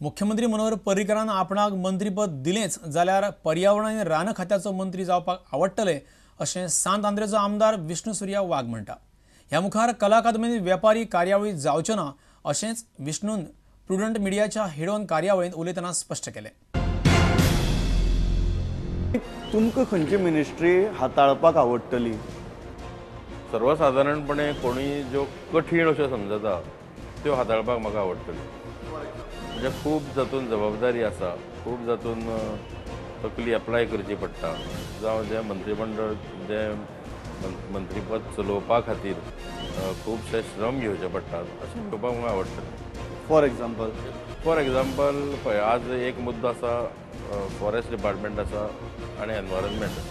मुख्यमंत्री मनोहर पर्रीकरान आपणाक मंत्रीपद दिलेंच जाल्यार पर्यावरण आनी रान खात्याचो मंत्री जावपाक आवडटलें अशें सांत आंद्रेचो आमदार विष्णू सुर्या वाघ म्हणटा. ह्या मुखार कला अकादमींत वेपारी कार्यावळी जावच्यो ना अशेंच विष्णून प्रुडंट मिडियाच्या हेडॉन कार्यावळींत उलयतना स्पश्ट केलें. तुमकां खंयची मिनिस्ट्री हाताळपाक आवडटली? सर्वसाधारणपणे कोणी ज्यो कठीण अश्यो समजता त्यो हाताळपाक म्हाका आवडटल्यो. म्हणजे खूब जातून जबाबदारी आसा, खूब जातून तकली एप्लाय करची पडटा, जावं जें मंत्रीमंडळ जें मंत्रीपद चलोवपा खातीर खुबशे श्रम घेवचे पडटात अशें घेवपाक म्हाका आवडटलें. फॉर एग्जाम्पल पळय, आज एक मुद्दो आसा, फॉरेस्ट डिपार्टमेंट आसा आनी एनवायरमेंट आसा.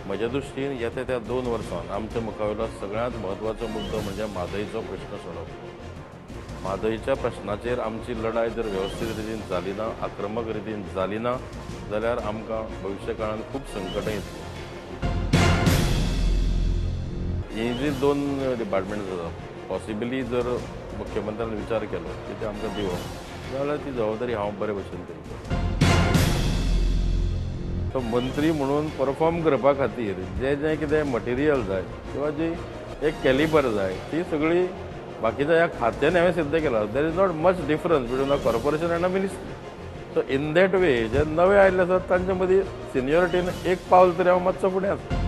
म्हज्या दृश्टीन येता त्या 2 वर्सांत आमच्या मुखावयलो सगळ्यांत म्हत्वाचो मुद्दो म्हणजे म्हादयचो प्रश्न सोडप. म्हादयच्या प्रश्नाचेर आमची लढाय जर वेवस्थीत रितीन जाली ना, आक्रमक रितीन जाली ना जाल्यार आमकां भविश्य काळांत खूब संकटां येतलीं. ही जी 2 डिपार्टमेंट्स आसा, पॉसिबली जर मुख्यमंत्र्यान विचार केलो की ते आमकां दिवप जाल्यार ती जबाबदारी हांव बरे भशेन करतलो. सो मंत्री म्हणून परफॉर्म करपा खातीर जें जें कितें मटेरियल जाय किंवा जी एक कॅलिबर जाय ती सगळी बाकीच्या ह्या खात्यान हांवें सिद्ध केलां. There is not much difference between a corporation and a ministry. So in that way जे नवे आयिल्ले आसात तांचे मदीं सिनियरिटीन एक पावल तरी हांव मातसो फुडें आसा.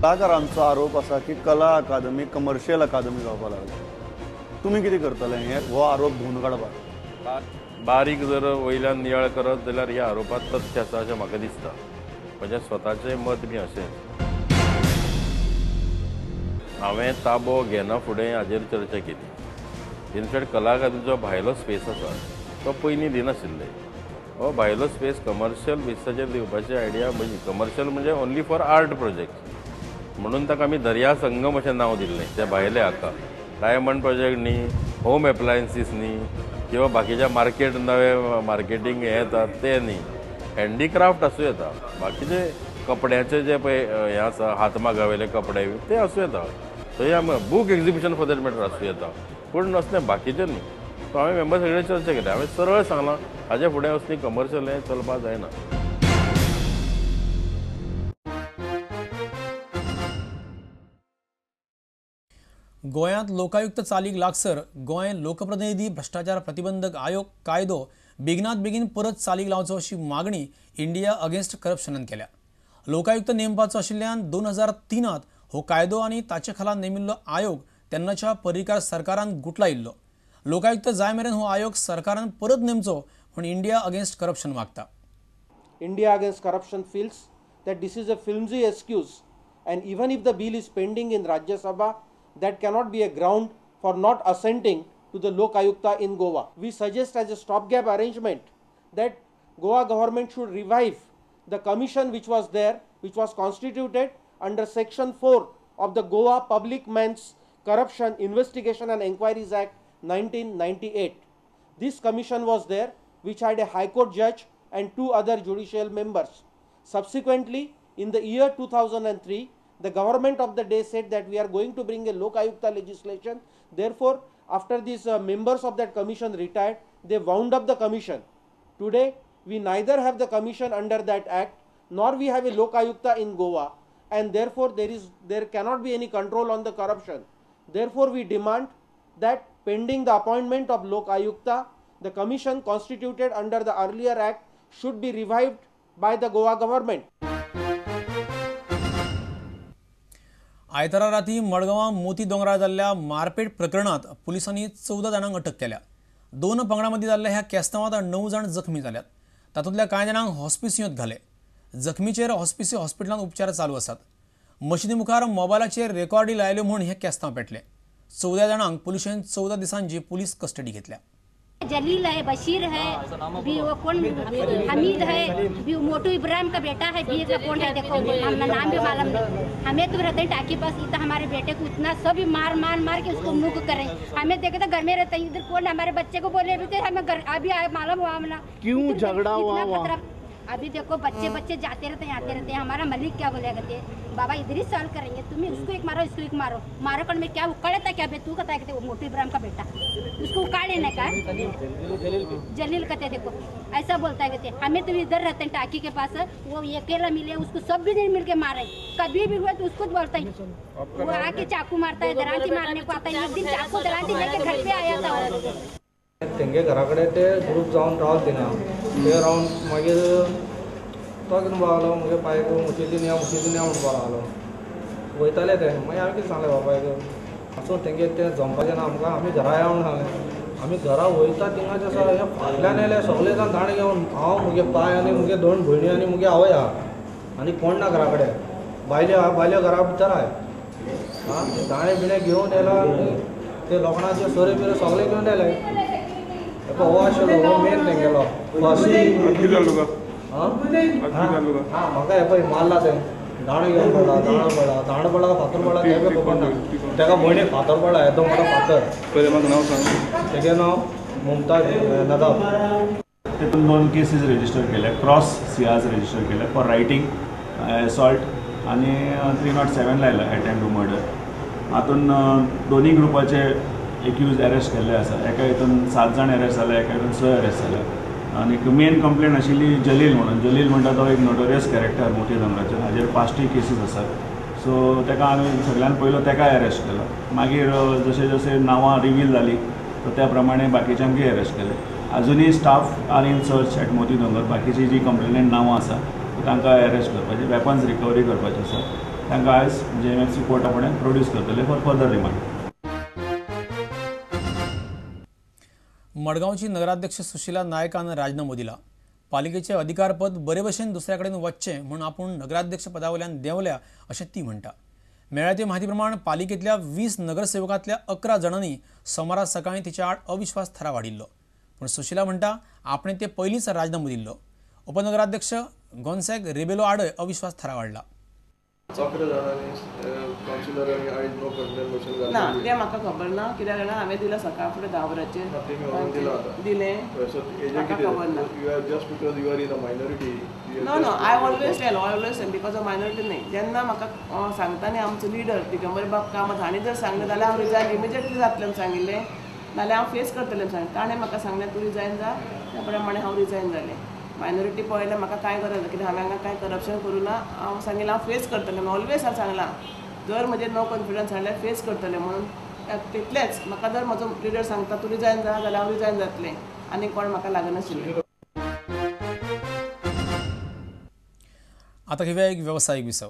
कलाकारांचो आरोप आसा की कला अकादमी कमर्शियल अकादमी जावपाक लागली, तुमी कितें करतले हे हो आरोप धुवन काडपाक? बारीक जर वयल्यान नियाळ करत जाल्यार ह्या आरोपात तथ्य आसा अशें म्हाका दिसता. म्हजें स्वताचें मत बी अशेंच. हांवें ताबो घेना फुडें हाजेर चर्चा केली. इनफॅक्ट कला अकादमीचो भायलो स्पेस आसा तो पयलीं दिनाशिल्ले. हो भायलो स्पेस कमर्शियल बेसिसाचेर दिवपाची आयडिया म्हजी. कमर्शियल म्हणजे ओन्ली फॉर आर्ट प्रोजेक्ट म्हणून ताका आमी दर्या संगम अशें नांव दिल्लें. त्या भायले हाका डायमंड प्रोजेक्ट न्ही, होम एप्लायन्सीस न्ही, किंवा बाकीच्या मार्केट नवे मार्केटींग हें येता तें न्ही, हँडीक्राफ्ट आसूं येता, बाकीचे कपड्याचे जे पळय हें आसा हातमागावेले कपडे ते आसूं येता, थंय आमी book exhibition for that matter आसूं येता, पूण असलें बाकीचें न्ही. सो हांवें मेंबर सगळे चर्चा केली. हांवें सरळ सांगलां हाजे फुडें असली कमर्शियल हें चलपाक जायना. गोंयांत लोकायुक्त चालीक लागसर गोंय लोकप्रतिनिधी भ्रश्टाचार प्रतिबंधक आयोग कायदो बेगिनात बेगीन परत चालीक लावचो अशी मागणी इंडिया अगेन्स्ट करप्शनान केल्या. लोकायुक्त नेमपाचो आशिल्ल्यान 2003 हो कायदो आनी ताचे खाला नेमिल्लो आयोग तेन्नाच्या पर्रीकार सरकारान गुटलायिल्लो. लोकायुक्त जाय मेरेन हो आयोग सरकारान परत नेमचो म्हूण इंडिया अगेन्स्ट करप्शन मागता. India Against Corruption feels that this is a flimsy excuse and even if the bill is pending in Rajya Sabha, that cannot be a ground for not assenting to the Lok Ayukta in Goa. We suggest as a stopgap arrangement that Goa government should revive the commission which was there, which was constituted under section 4 of the Goa Public Men's Corruption Investigation and Enquiries Act 1998. This commission was there, which had a High Court judge and 2 other judicial members. Subsequently, in the year 2003, the government of the day said that we are going to bring a Lok Ayukta legislation. Therefore, after these members of that commission retired, they wound up the commission. Today, we neither have the commission under that act, nor we have a Lok Ayukta in Goa, and therefore there cannot be any control on the corruption. Therefore, we demand that pending the appointment of Lok Ayukta, the commission constituted under the earlier act should be revived by the Goa government. आयतारा राती मडगांवां मोती दोंगरार जाल्ल्या मारपेट प्रकरणांत पुलिसांनी 14 जाणांक अटक केल्या. 2 पंगडां मदीं जाल्ल्या ह्या केस्तांवांत 9 जाण जखमी जाल्यात. तातूंतल्या कांय जाणांक हॉस्पिसियोंत घाले. जखमीचेर हॉस्पिसियो हॉस्पिटलांत उपचार चालू आसात. मशिदी मुखार मोबायलाचेर रेकॉर्डी लायल्यो म्हूण हे केस्तांव पेटले. 14 जाणांक पुलिशेन 14 दिसांची पुलीस कस्टडी घेतल्या. जलील है, बशीर है, भी वो कौन हमीद है, भी मोटू इब्राहिम का बेटा है, भी का कौन है देखो हम नाम भी मालूम नहीं। हमें तो रहते हैं टाकी पास, इतना हमारे बेटे को इतना सब मार मार मार के उसको मुक करें। हमें देखे तो घर में रहते हैं, इधर कौन हमारे बच्चे को बोले भी थे हमें घर अभी मालूम हुआ हमला क्यों झगड़ा हुआ? अभी देखो बच्चे बच्चे जाते रहते हैं आते रहते हैं। हमारा मलिक क्या बोलेगा थे, बाबा इधर ही सॉल्व करेंगे, तुम्हें उसको एक मारो इसको एक मारो, मारो कर में क्या उखाड़ा था क्या बे तू कहता है वो मोटू इब्राहिम का बेटा उसको उखाड़ लेने का जलील कहते देखो ऐसा बोलता है। कहते हमें तो इधर रहते हैं टाकी के पास, वो अकेला मिले उसको सब भी नहीं मिल के मारे, कभी भी हुआ तो उसको बोलता है, वो आके चाकू मारता है, दरांती मारने को आता है। एक दिन चाकू दरांती लेके घर पे आया था। तेंगे घरा कडेन ते ग्रूप जावन रावले थिंगा, ते रावन मागीर तो कितें म्हणपाक लागलो म्हगे पायक मशिदीन या मशिदीन या म्हणपाक लागलो, वयताले ते। मागीर हांवें कितें सांगलें बापायक आसूं तेंगे तें जमपाचें ना आमकां, आमी घरा या म्हणून सांगलें। आमी घरा वयता थिंगाच आसा हे फाटल्यान येयले सगळे जाण दाणे घेवन, हांव म्हगे पाय आनी म्हगे दोन भयणी आनी म्हगे आवय आहा आनी कोण ना घरा कडेन, बायल्यो आहा, बायल्यो घरा भितर आहाय। आं दाणे बिणे घेवन येयला ते लोखणाचे सोरे बिरे सगळे घेवन येयले। हो आशिल्लो हो मेन तेंगेलो आं म्हाका हें पळय मारला तें, दाणो घेवन पडला, दाणो पडला, दाणो पडला फातर पडला तें खबर ना, तेका भयणीक फातर पडला येदो मोठो फातर। पयलें म्हाका नांव सांग। तेगें नांव मुमताज नदाब। तितून 2 केसीस रजिस्टर केले, क्रॉस सियाज रजिस्टर केले फॉर रायटींग एसॉल्ट आनी 307 लायला एटेम्प्ट टू मर्डर। हातून दोनूय ग्रुपाचे एक्यूज अरेस्ट केल्ले आसा, एका हितून 7 जाण अरेस्ट जाले, एका हितून 6 अरेस्ट जाले। आनी मेन कंप्लेन आशिल्ली जलील म्हणून, जलील म्हणटा तो एक नोटोरियस कॅरेक्टर मोती दोंगराचेर, हाजेर 5 केसीस आसात। सो ताका आमी सगळ्यान पयलो ताका अरेस्ट केलो, मागीर जशे जशे नांवां रिवील जाली तो त्या प्रमाणे बाकीच्यांकूय अरेस्ट केले। आजुनूय staff are in search at Moti Dongor, बाकीची जी कंप्लेनंट नांवां आसा तांकां अरेस्ट करपाचे, वेपन्स रिकवरी करपाचे आसा, तांकां आयज JMFC कोर्टा फुडें प्रोड्यूस करतले फॉर फर्दर रिमांड। मडगांवची नगराध्यक्ष सुशीला नायकान राजीनामो दिला। पालिकेचे अधिकारपद बरे भशेन दुसऱ्या कडेन वचचें म्हूण आपूण नगराध्यक्ष पदावयल्यान देंवल्या अशें ती म्हणटा। मेळ्ळ्या ते म्हायती प्रमाण पालिकेंतल्या 20 नगरसेवकांतल्या 11 जाणांनी सोमारा सकाळीं तिच्या आड अविश्वास थाराव हाडिल्लो, पूण सुशीला म्हणटा आपणें ते पयलींच राजीनामो दिल्लो। उपनगराध्यक्ष गोन्सॅग रिबेलो आडय अविश्वास थाराव हाडला। 11 जाणांनी कावन्सिलरांनी आयज नो कॉन्फिडन्स मोशन घातलें ना तें म्हाका खबर ना, कित्याक जाणा हांवें दिलां सकाळ फुडें 10 वरांचेर दिलें, म्हाका खबर ना। You are just because you are in a minority. No no, I always tell, always tell because of minority न्ही। जेन्ना म्हाका सांगता न्ही आमचो लिडर दिगंबर बाब कामत हांणी जर सांगलें जाल्यार हांव रिजायन इमिजिएटली जातलें म्हूण सांगिल्लें, नाल्यार हांव फेस करतलें म्हूण सांगलें। ताणें म्हाका सांगलें तूं रिजायन जा, त्या प्रमाणे हांव रिजायन जालें। मायनॉरिटी पळयल्यार म्हाका कांय गरज ना, कित्याक हांवें हांगा कांय करप्शन करूं ना। हांव सांगिल्लें हांव फेस करतलें, ऑलवेज हांव सांगलां जर म्हजेर नो कॉन्फिडन्स हाडल्यार फेस करतलें म्हणून। तितलेंच म्हाका जर म्हजो लिडर सांगता तूं रिजायन जा जाल्यार हांव रिजायन जातलें, आनी कोण म्हाका लागनाशिल्लें। आतां घेवया एक वेवसायीक विसव।